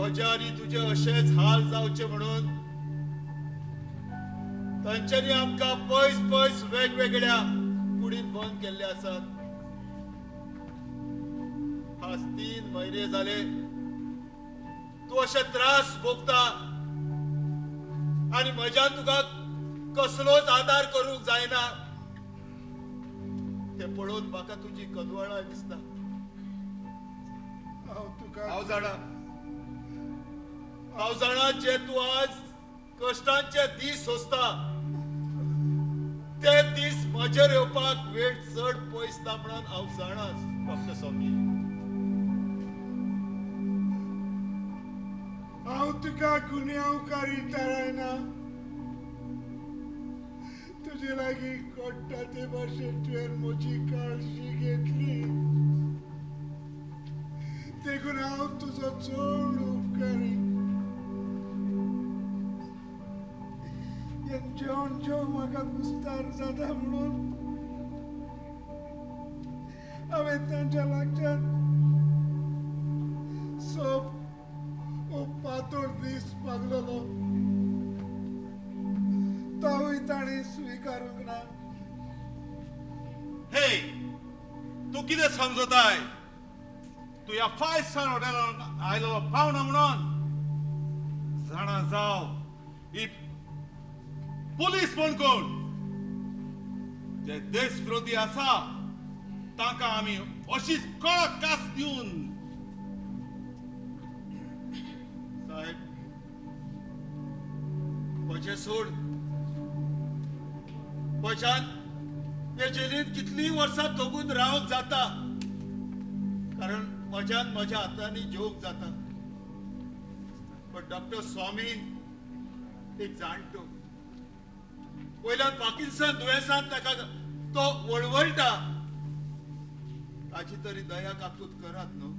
म्हज्या आनी तुजे अशेच हाल जावचे म्हणून तांच्यांनी आमकां पयस पयस वेगवेगळ्या कुडीन बंद केल्ले आसात. आज 3 म्हयने जाले तूं अशे त्रास भोगता आनी म्हज्यान तुका कसलोच आदार करूंक जायना. ते पळोवन म्हाका तुजी कदवळाय दिसता. हांव तुका हांव जाणा, हांव जाणा जे तूं आज कश्टांचे दीस सोंसता ते दीस म्हजेर येवपाक वेळ चड पयस ना म्हणून हांव जाणा डॉक्टर स्वामी. हांव तुका गुन्यांवकारी थारायना. तुजे लागीं कोट्टा ते भाशेन तुवें म्हजी काळजी घेतली, देखून हांव तुजो चड उपकारी. हें जेवण जेवण म्हाका कुस्तार जाता म्हणून हांवें तांच्या लागच्यान सोप ओ पातोळ दीस मागलेलो, तोवूय ताणें स्विकारूंक ना. हे, तूं कितें समजताय? तूं ह्या फायव स्टार हॉटेलान आयलेलो पावना म्हणून जाणा जाव ही पुलीस म्हण कोण जे देश विरोधी आसा तांकां आमी अशीच कडक कास दिवन. साहेब, म्हजें सोड, म्हज्यान हे जेलींत कितलीं वर्सां तगून रावंक जाता, कारण म्हज्यान म्हज्या हातांनी जेवंक जाता. पण डॉक्टर स्वामी एक जाणटो, वयल्यान पाकिस्तान दुयेंसान ताका तो वळवळटा, ताची तरी दया काकूत करात न्हू.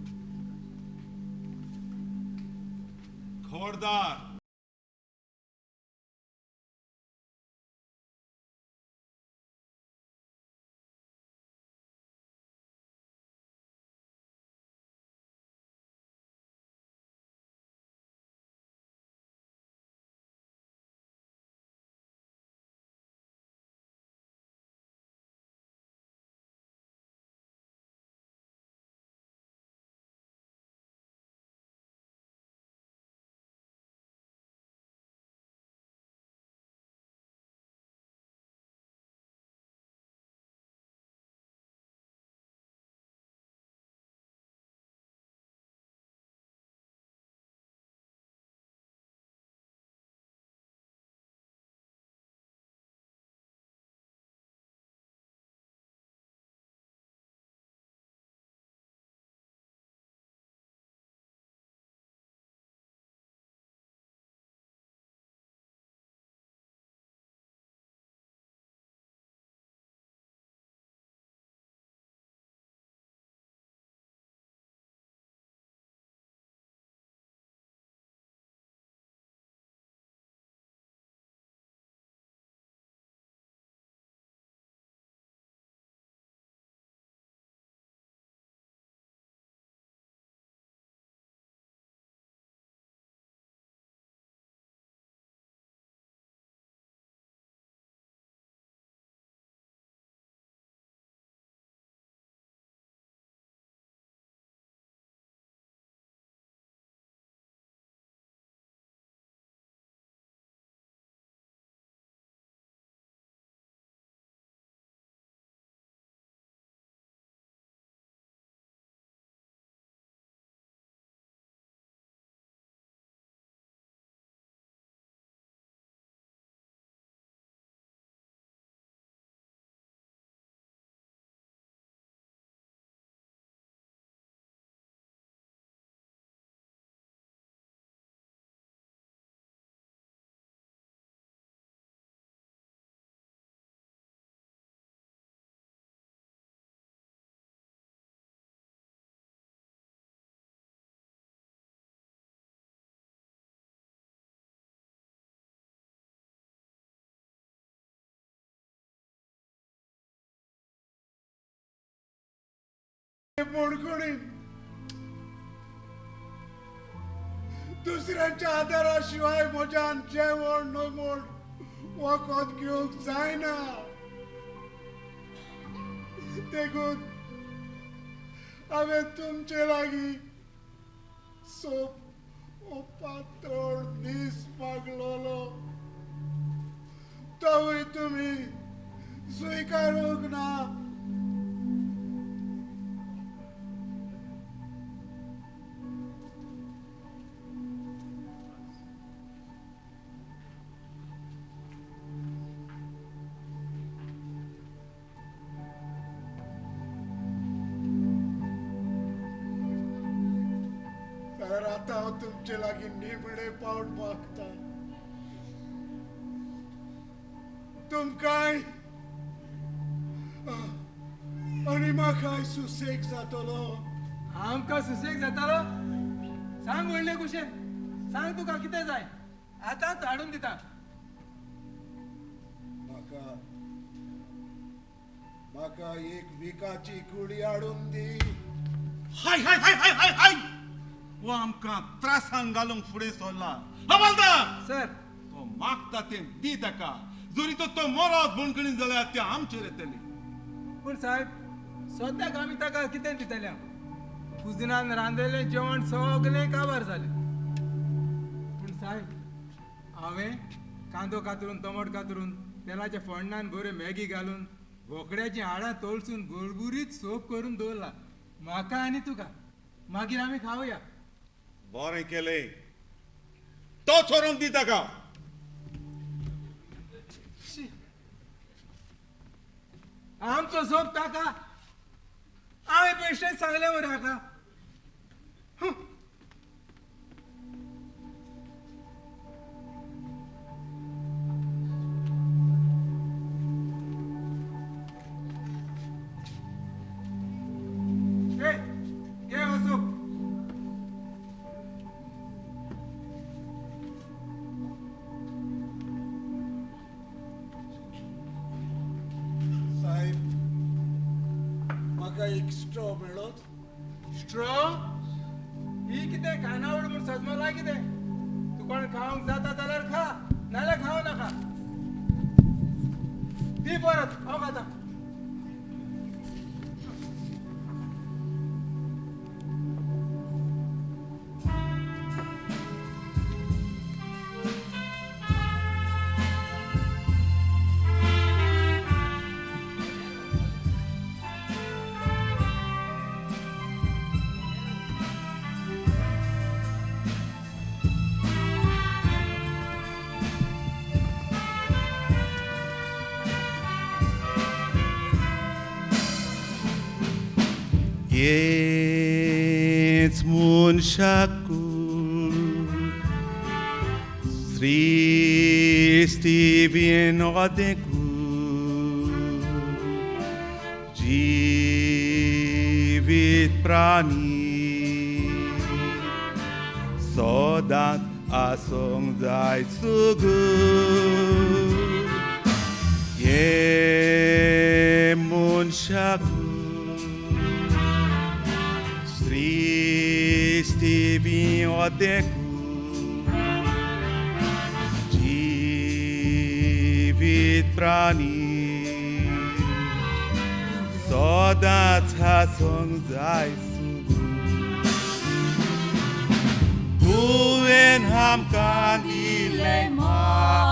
खबरदार, बणखणीन दुसऱ्यांच्या आदाराशिवाय म्हज्यान जेवण नमोण वखद घेवंक जायना. देखून हांवें तुमचे लागीं सोप ओ पातळ दीस मागलोलो, तोवूय तुमी स्विकारूंक ना. तर आतां हांव तुमचे लागीं निमणे पावट मागता, तुमकांय आनी म्हाकाय सुसेग जातलो. आमकां सुसेग जातालो? सांग व्हडले कुशेन, सांग तुका कितें जाय, आतांच हाडून दिता. म्हाका म्हाका एक विकाची गुळी हाडून दी. हाय हाय हाय हाय हाय हाय, हो आमकां त्रासान घालूंक फुडें सरला. हवालदार सर, तो मागता तें दी ताका, जरी तर तो मरत बणकणी जाल्यार तें आमचेर येतलें. पूण साहेब सद्याक आमी ताका कितें दितले? कुजिनान रांदलें जेवण सगळें काबार जालें. पूण साहेब हांवें कांदो कातरून, टोमाट कातरून, तेलाच्या फोडणान बऱ्यो मॅगी घालून, बोकड्याचीं हाडां तळसून बुरबुरीत सोप करून दवरला म्हाका आनी तुका. मागीर आमी खावया. बरें केलें, तो चोरोन दी ताका. शी. आमचो सोप ताका हांवें बेश्टेच सांगलें मरे हाका. घे घे हो सोप. साहेब म्हाका एक स्ट्रॉ मेळत? स्ट्रॉ ही कितें खानावळ म्हूण सजमला कितें? तूं कोण खावंक जाता जाल्यार खा, नाल्यार खावं नाका. दी परत, हांव खाता. हेच मनशाकूळ सृश्टी विनोदेकूळ जिवीत प्राणी सदांच आसूंक जाय सुगूर. हे मनशाकूळ सृश्टी विनोदेकूळ जिवीत प्राणी सदांच आसूंक जाय सुगूर. तुवें आमकां दिलें मागणें,